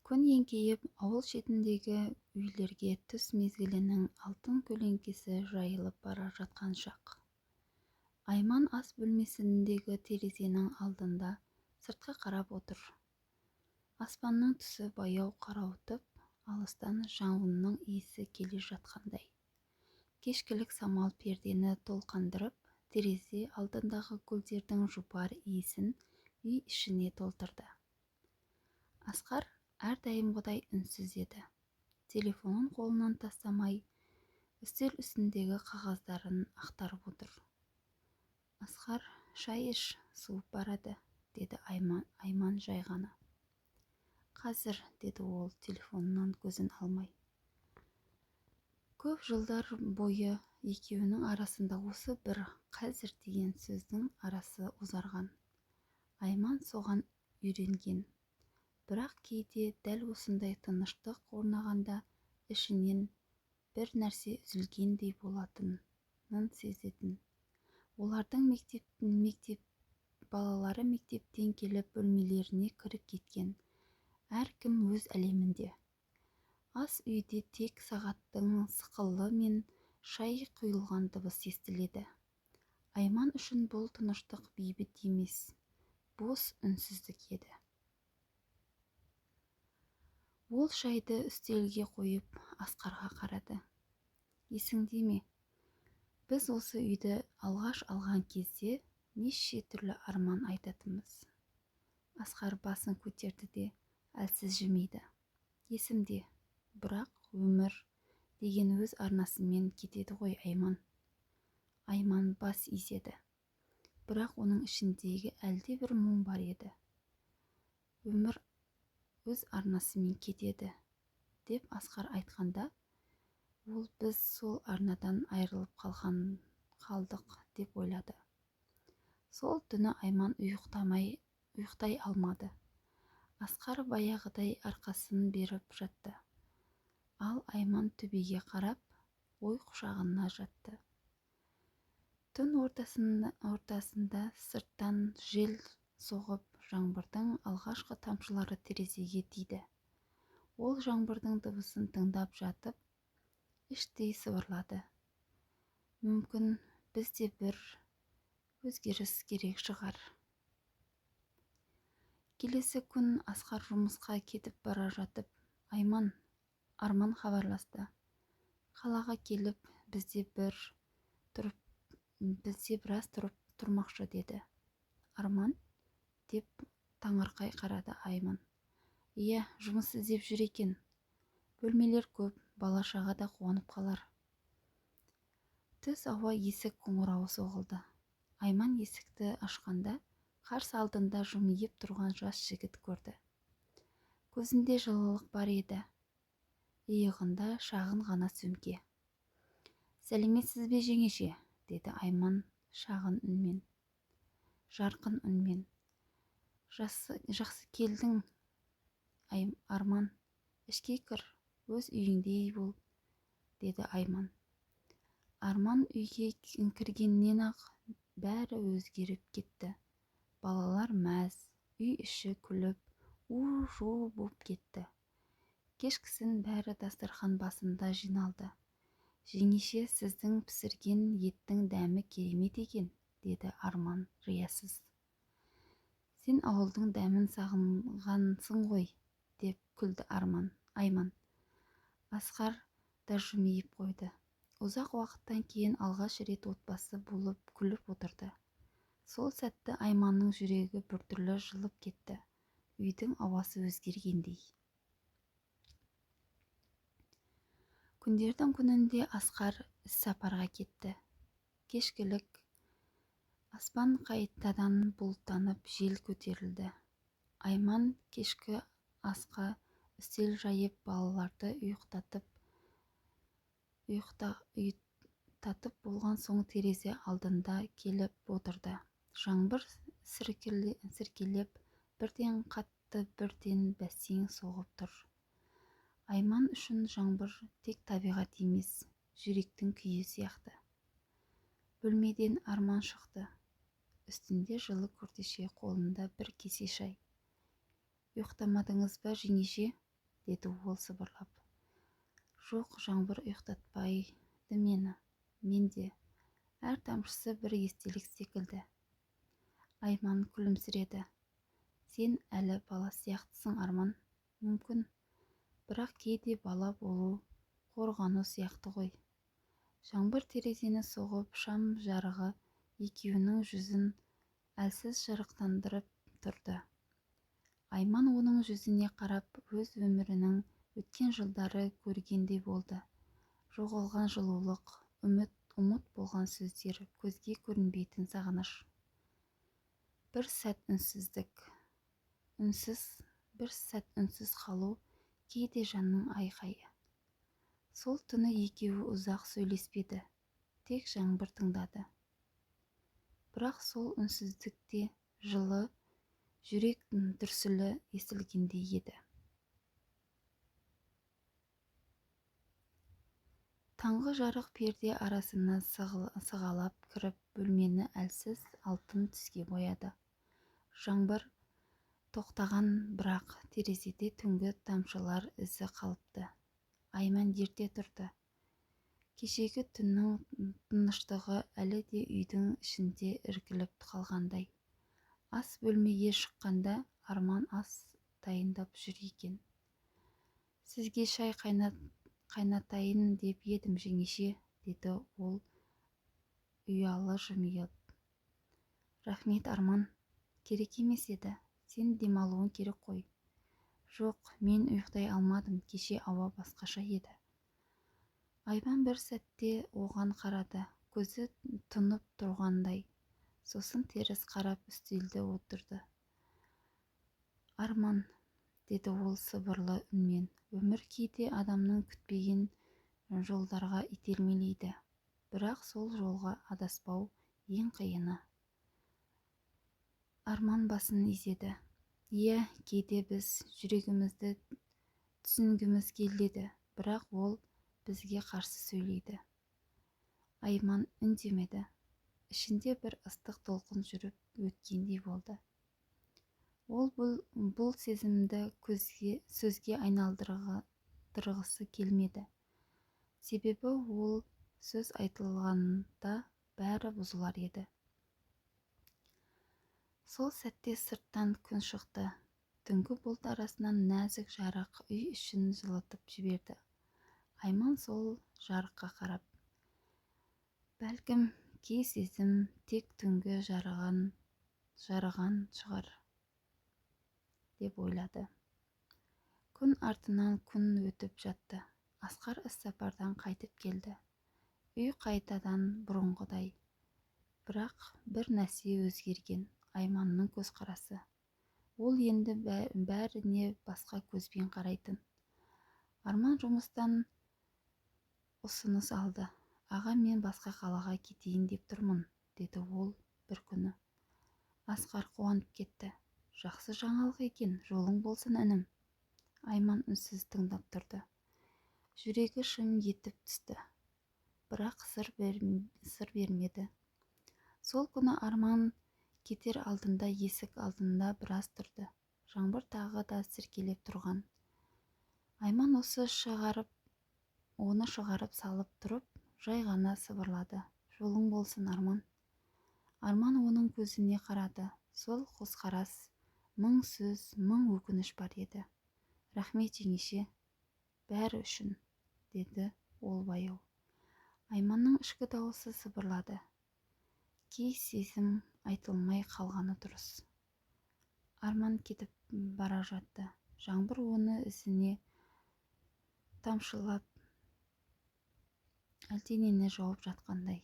Күн еңкейіп, ауыл шетіндегі үйлерге түс мезгілінің алтын көлеңкесі жайылып бара жатқан шақ. Айман ас бөлмесіндегі терезенің алдында сыртқа қарап отыр. Аспанның түсі баяу қарауытып, алыстан жауынның иісі келе жатқандай. Кешкілік самал пердені толқындырып, терезе алдындағы гүлдердің жұпар иісін үй ішіне толтырды. Асқар әрдайымғыдай үнсіз еді. Телефонын қолынан тастамай, үстел үстіндегі қағаздарын ақтарып отыр. Асқар, шай іш, суып барады, деді Айман жай ғана. Қазір, деді ол телефонынан көзін алмай. Көп жылдар бойы екеуінің арасында осы бір қазір деген сөздің арасы ұзарған. Айман соған үйренген. Бірақ кейде дәл осындай тыныштық орнағанда ішінен бір нәрсе үзілгендей болатынын сезетін. Олардың мектеп балалары мектептен келіп бөлмелеріне кіріп кеткен. Әркім өз әлемінде. Ас үйде тек сағаттың сықылы мен шай құйылған дыбыс естіледі. Айман үшін бұл тыныштық бейбіт емес, бос үнсіздік еді. Ол шайды үстелге қойып, Асқарға қарады. Есіңде ме? Біз осы үйді алғаш алған кезде неше түрлі арман айтатынбыз. Асқар басын көтерді де әлсіз жымиды. Есімде, бірақ өмір деген өз арнасымен кетеді ғой, Айман. Айман бас изеді. Бірақ оның ішіндегі әлде бір мұң бар еді. Өмір өз арнасымен кетеді, деп Асқар айтқанда, ол біз сол арнадан айырылып қалдық деп ойлады. Сол түні Айман ұйықтай алмады. Асқар баяғыдай арқасын беріп жатты. Ал Айман төбеге қарап, ой құшағына жатты. Түн ортасында сырттан жел соғып, жаңбырдың алғашқы тамшылары терезеге тиді. Ол жаңбырдың дыбысын тыңдап жатып, іштей сыбырлады. Мүмкін, бізде бір өзгеріс керек шығар. Келесі күн Асқар жұмысқа кетіп бара жатып, Айман, Арман хабарласты. Қалаға келіп, бізде біраз тұрып тұрмақшы деді. Арман? Деп таңырқай қарады Айман. Иә, жұмыс іздеп жүр екен. Бөлмелер көп, бала-шаға да қуанып қалар. Түс ауа есік қоңырауы соғылды. Айман есікті ашқанда, қарсы алдында жымиып тұрған жас жігіт көрді. Көзінде жылылық бар еді. Иығында шағын ғана сөмке. Сәлеметсіз бе, жеңеше, деді Айман шағын үнмен. Жарқын үнмен. Жақсы келдің, Арман. Ішке кір, өз үйіңдей бол, деді Айман. Арман үйге кіргеннен-ақ бәрі өзгеріп кетті. Балалар мәз, үй іші күліп, у-шу боп кетті. Кешкісін бәрі дастархан басында жиналды. Жеңеше, сіздің пісірген еттің дәмі керемет екен, деді Арман риясыз. Сен ауылдың дәмін сағынғансың ғой, деп күлді Айман. Асқар да жымиып қойды. Ұзақ уақыттан кейін алғаш рет отбасы болып күліп отырды. Сол сәтті Айманның жүрегі біртүрлі жылып кетті. Үйдің ауасы өзгергендей. Күндердің күнінде Асқар іссапарға кетті. Кешкілік аспан қайтадан бұлттанып, жел көтерілді. Айман кешкі асқа үстел жайып, балаларды ұйықтатып болған соң терезе алдында келіп отырды. Жаңбыр сіркелеп, бірден қатты, бірден бәсең соғып тұр. Айман үшін жаңбыр тек табиғат емес, жүректің күйі сияқты. Бөлмеден Арман шықты. Үстінде жылы күртеше, қолында бір кесе шай. Ұйықтамадыңыз ба, жеңеше? Деді ол сыбырлап. Жоқ, жаңбыр ұйықтатпайды мені. Мен де. Әр тамшысы бір естелік секілді. Айман күлімсіреді. Сен әлі бала сияқтысың, Арман. Мүмкін. Бірақ кейде бала болу қорғану сияқты ғой. Жаңбыр терезені соғып, шам жарығы екеуінің жүзін әлсіз жарықтандырып тұрды. Айман оның жүзіне қарап, өз өмірінің өткен жылдары көргендей болды. Жоғалған жылулық, үміт, ұмыт болған сөздер, көзге көрінбейтін сағыныш. Бір сәт үнсіздік. Үнсіз, бір сәт үнсіз қалу кейде жанның айқайы. Сол түні екеуі ұзақ сөйлеспеді, тек жаңбыр тыңдады. Бірақ сол үнсіздікте жылы, жүрек дүрсілі естілгендей еді. Таңғы жарық перде арасынан сығалап кіріп, бөлмені әлсіз алтын түске бояды. Жаңбыр тоқтаған, бірақ терезеде түнгі тамшылар ізі қалыпты. Айман ерте тұрды. Кешегі түннің тыныштығы әлі де үйдің ішінде іркіліп қалғандай. Ас бөлмеге шыққанда Арман ас дайындап жүр екен. Сізге шай қайнатайын деп едім, жеңеше, деді ол ұялы жымиып. Рахмет, Арман. Керек емес еді. Сен демалуың керек қой. Жоқ, мен ұйықтай алмадым, кеше ауа басқаша еді. Айман бір сәтте оған қарады, көзі тұнып тұрғандай. Сосын теріс қарап үстелде отырды. Арман, деді ол сыбырлы үнмен, өмір кейде адамның күтпеген жолдарға итермелейді. Бірақ сол жолға адаспау ең қиыны. Арман басын изеді. Иә, кейде біз жүрегімізді түсінгіміз келеді, бірақ ол бізге қарсы сөйлейді. Айман үндемеді. Ішінде бір ыстық толқын жүріп өткендей болды. Ол бұл сезімді сөзге айналдырғысы келмеді. Себебі ол сөз айтылғанда бәрі бұзылар еді. Сол сәтте сырттан күн шықты. Түнгі бұлт арасынан нәзік жарық үй ішін жылытып жіберді. Айман сол жарыққа қарап, бәлкім, кей сезім тек түнгі жарыған шығар, деп ойлады. Күн артынан күн өтіп жатты. Асқар іссапардан қайтып келді. Үй қайтадан бұрынғыдай. Бірақ бір нәрсе өзгерген. Айманның көзқарасы. Ол енді бәріне басқа көзбен қарайтын. Арман жұмыстан ұсыныс алды. Аға, мен басқа қалаға кетейін деп тұрмын, деді ол бір күні. Асқар қуанып кетті. Жақсы жаңалық екен, жолың болсын, інім. Айман үнсіз тыңдап тұрды. Жүрегі шым етіп түсті. Бірақ сыр бермеді. Сол күні Арман кетер алдында есік алдында біраз тұрды. Жаңбыр тағы да сіркелеп тұрған. Айман оны шығарып салып тұрып, жай ғана сыбырлады. Жолың болсын, Арман. Арман оның көзіне қарады. Сол көзқарас, мың сөз, мың өкініш бар еді. Рахмет, жеңеше, бәрі үшін, деді ол баяу. Айманның ішкі дауысы сыбырлады. Кей сезім айтылмай қалғаны дұрыс. Арман кетіп бара жатты. Жаңбыр оны ізіне тамшылап, әлденені жауып жатқандай.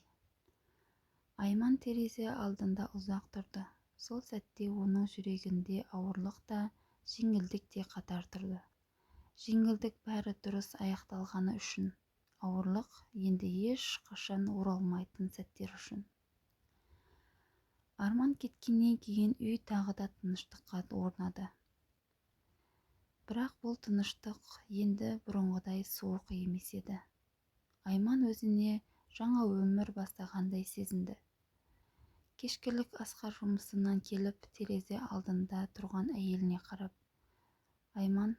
Айман терезе алдында ұзақ тұрды. Сол сәтте оның жүрегінде ауырлық та, жеңілдік те қатар тұрды. Жеңілдік бәрі дұрыс аяқталғаны үшін, ауырлық енді еш қашан оралмайтын сәттер үшін. Арман кеткеннен кейін үй тағы да тыныштыққа орнады. Бірақ бұл тыныштық енді бұрынғыдай суық емес еді. Айман өзіне жаңа өмір бастағандай сезінді. Кешкілік Асқар жұмысынан келіп, терезе алдында тұрған әйеліне қарап, Айман,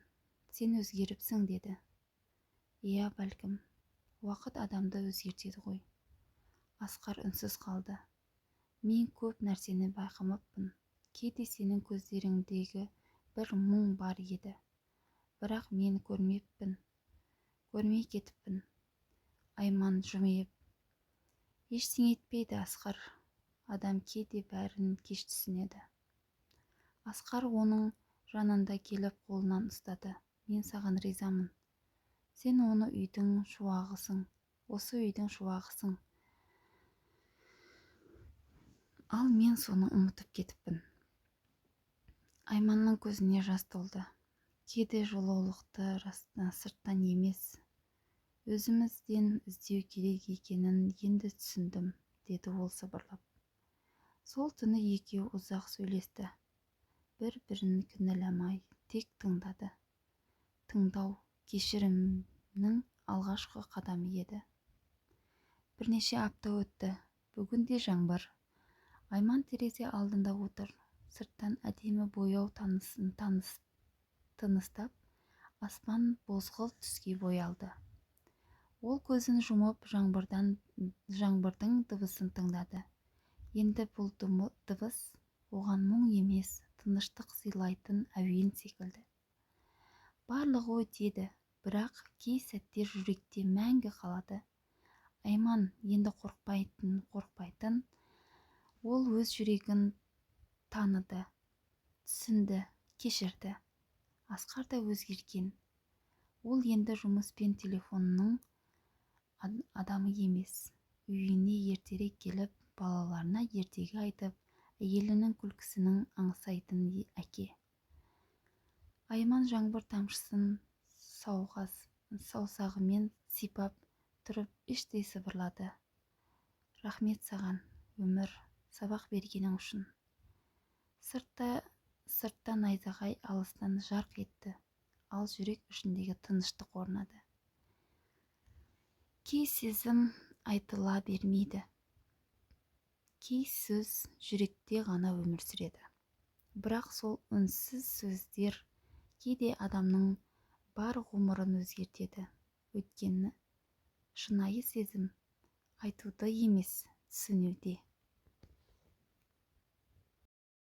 Сен өзгеріпсің, деді. Иә, бәлкім. Уақыт адамды өзгертеді ғой. Асқар үнсіз қалды. Мен көп нәрсені байқамаппын. Кейде сенің көздеріңдегі бір мұң бар еді. Бірақ мен көрмеппін. Көрмей кетіппін. Айман жымиып. Ештеңе етпейді, Асқар. Адам кейде бәрін кеш түсінеді. Асқар оның жанында келіп қолынан ұстады. Мен саған ризамын. Сен оны үйдің шуағысың, осы үйдің шуағысың. Ал мен соны ұмытып кетіппін. Айманның көзіне жас толды. Кейде жылулықты сырттан емес, өзімізден іздеу керек екенін енді түсіндім, деді ол сыбырлап. Сол түні екеуі ұзақ сөйлесті. Бір-бірін кінәламай, тек тыңдады. Тыңдау кешірімнің алғашқы қадамы еді. Бірнеше апта өтті. Бүгін де жаңбыр. Айман терезе алдында отыр. Сырттан әдемі бояу тыныстап, аспан бозғылт түске боялды. Ол көзін жұмып, жаңбырдың дыбысын тыңдады. Енді бұл дыбыс оған мұң емес, тыныштық сыйлайтын әуен секілді. Барлығы өтеді, бірақ кей сәттер жүректе мәңгі қалады. Айман енді қорықпайтын. Ол өз жүрегін таныды, түсінді, кешірді. Асқар да өзгерген. Ол енді жұмыс пен телефонның адамы емес. Үйіне ертерек келіп, балаларына ертегі айтып, әйелінің күлкісінің аңсайтын әке. Айман жаңбыр тамшысын саусағымен сипап тұрып іштей сыбырлады. Рахмет саған, өмір, сабақ бергенің үшін. Сыртта найзағай алыстан жарқ етті, ал жүрек ішіндегі тыныштық орнады. Кей сезім айтыла бермейді. Кей сөз жүректе ғана өмір сүреді. Бірақ сол үнсіз сөздер кейде адамның бар ғұмырын өзгертеді. Өйткені шынайы сезім айтуды емес, түсінуде.